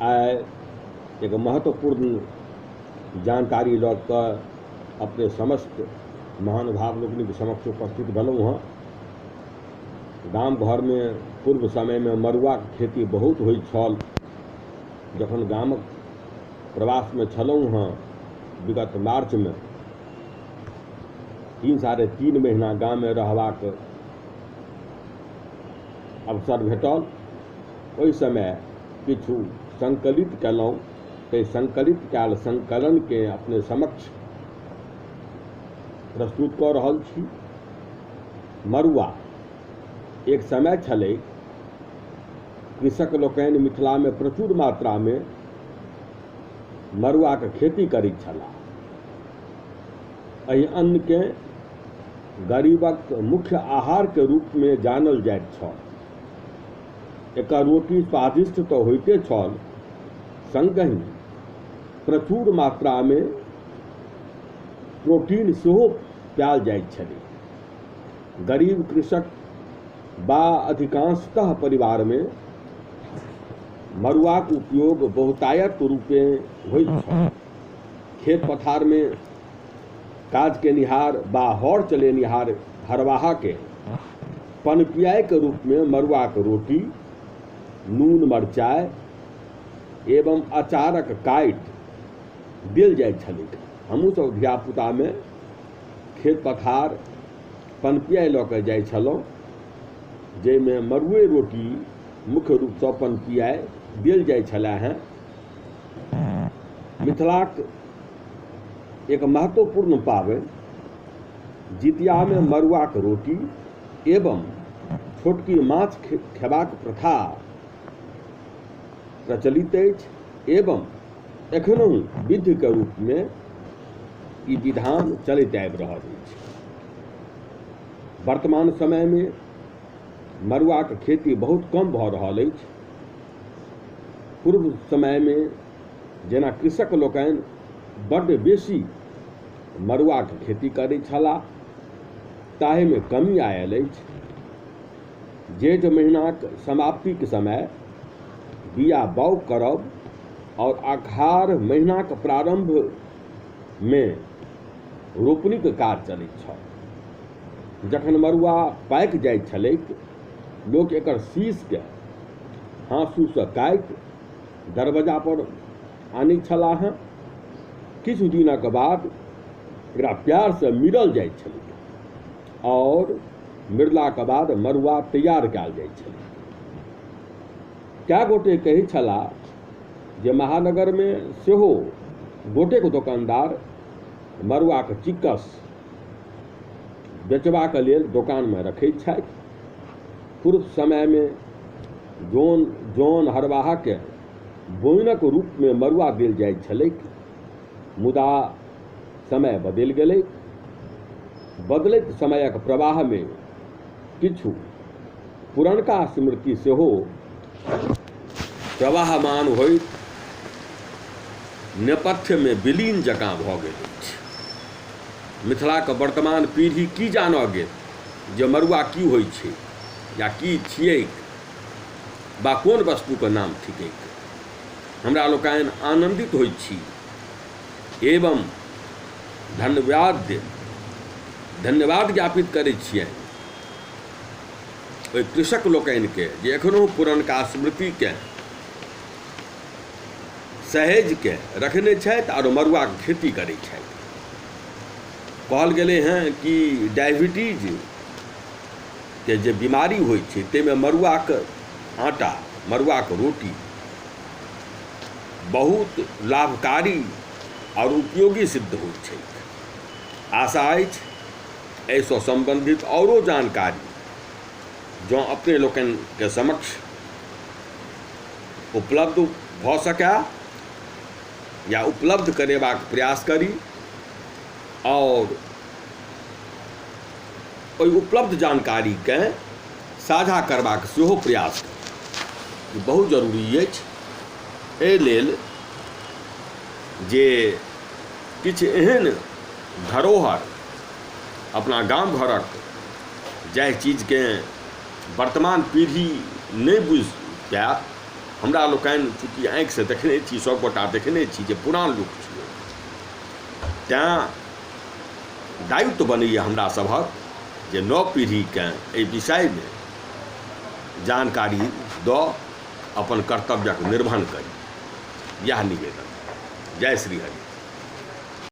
आइ एक महत्वपूर्ण जानकारी लऽ कऽ अपने समस्त महानुभाव लोकनिक समक्ष उपस्थित भेलहुँ हँ। गाम घरमे पूर्व समयमे मड़ुआक खेती बहुत होइत छल। जखन गामक प्रवासमे छलहुँ हँ विगत मार्चमे 3 साढ़े 3 महीना गाममे रहबाक अवसर भेटल। ओहि समय किछु संकलित कयलहुँ, ताहि संकलित कयल संकलनकेँ अपने समक्ष प्रस्तुत कऽ रहल छी। मड़ुआ एक समय छलै कृषक लोकनि मिथिलामे प्रचुर मात्रामे मड़ुआके खेती करैत छलाह। एहि अन्नके गरीबक मुख्य आहारके रूपमे जानल जाइत छल। एकर रोटी स्वादिष्ट तऽ होइते छल, सङ्गहि प्रचुर मात्रामे प्रोटीन सेहो पायल जाइत छलै। गरीब कृषक बा अधिकांशतः परिवारमे मड़ुआक उपयोग बहुतायत रूपेँ होइत छल। खेत पथारमे काज केनिहार बा हर चलेनिहार हरवाहाके पनपियाइके रूपमे मड़ुआक रोटी, नून मरचाइ एवं अचारक काटि देल जाइत छलैक। हमहूँसभ धियापुतामे खेत पथार पनपियाइ लऽ कऽ जाइ छलहुँ, जाहिमे मड़ुए रोटी मुख्य रूपसँ पनपियाइ देल जाइ छलै हेँ। मिथिलाक एक महत्वपूर्ण पाबनि जितियामे मड़ुआक रोटी एवं छोटकी माछ खेबाक प्रथा प्रचलित अछि एवं एखनहुँ विधिके रूपमे ई विधान चलैत आबि रहल अछि। वर्तमान समयमे मड़ुआक खेती बहुत कम भऽ रहल अछि। पूर्व समयमे जेना कृषक लोकनि बड्ड बेसी मड़ुआक खेती करैत छलाह, ताहिमे कमी आयल अछि। जेठ महीनाक समाप्तिक समय बिया बाउग करब आओर अखाढ़ महीनाक प्रारम्भमे रोपनीक काज चलैत छल। जखन मड़ुआ पाकि जाइत छलैक, लोक एकर शीशके हाँसूसँ काटि दरवाजा पर आनैत छलाह हेँ। किछु दिनक बाद एकरा प्यारसँ मिरल जाइत छलैक आओर मिरलाक बाद मड़ुआ तैयार कयल जाइत छलै। कए गोटे कहै छलाह जे महानगरमे सेहो गोटेक दोकानदार मड़ुआक चिक्कस बेचबाक लेल दोकानमे रखैत छथि। पूर्व समयमे जौन जौन हरवाहाके बोइनक रूपमे मड़ुआ देल जाइत छलैक, मुदा समय बदलि गेलै। बदलैत समयक प्रवाहमे किछु पुरनका स्मृति सेहो प्रवाहमान होइत नेपथ्यमे विलीन जकाँ भऽ गेल अछि। मिथिलाक वर्तमान पीढ़ी की जानऽ गेल जे मड़ुआ की होइ छै या की छियैक बा कोन वस्तुके नाम थिकैक। हमरा लोकनि आनन्दित होइत छी एवं धन्यवाद धन्यवाद ज्ञापित करै छियनि ओहि कृषक लोकनिके जे एखनहु पुरनका स्मृतिके सहेजके रखने छथि आओर मड़ुआके खेती करै छथि। कहल गेलै हेँ कि डायबिटीजके जे बीमारी होइ छै ताहिमे मड़ुआके आटा, मड़ुआके रोटी बहुत लाभकारी आओर उपयोगी सिद्ध होइ छै। आशा अछि एहिसँ सम्बन्धित आओरो जानकारी जँ अपने लोकनिके समक्ष उपलब्ध भऽ सकए या उपलब्ध करेबाक प्रयास करी आओर ओहि उपलब्ध जानकारीकेँ साझा करबाक सेहो प्रयास करी। ई बहुत जरूरी अछि। एहि लेल जे किछु एहन धरोहर अपना गाम घरक जाहि चीजकेँ वर्तमान पीढ़ी नहि बुझि पायत, हमरा लोकनि चूँकि आँखिसँ देखने छी, सभगोटा देखने छी जे पुरान लोक छियै, तैँ दायित्व बनैए हमरा सभक जे नव पीढ़ीकेँ एहि विषयमे जानकारी दऽ अपन कर्तव्यक निर्वहन करी। इएह निवेदन। जय श्री हरि।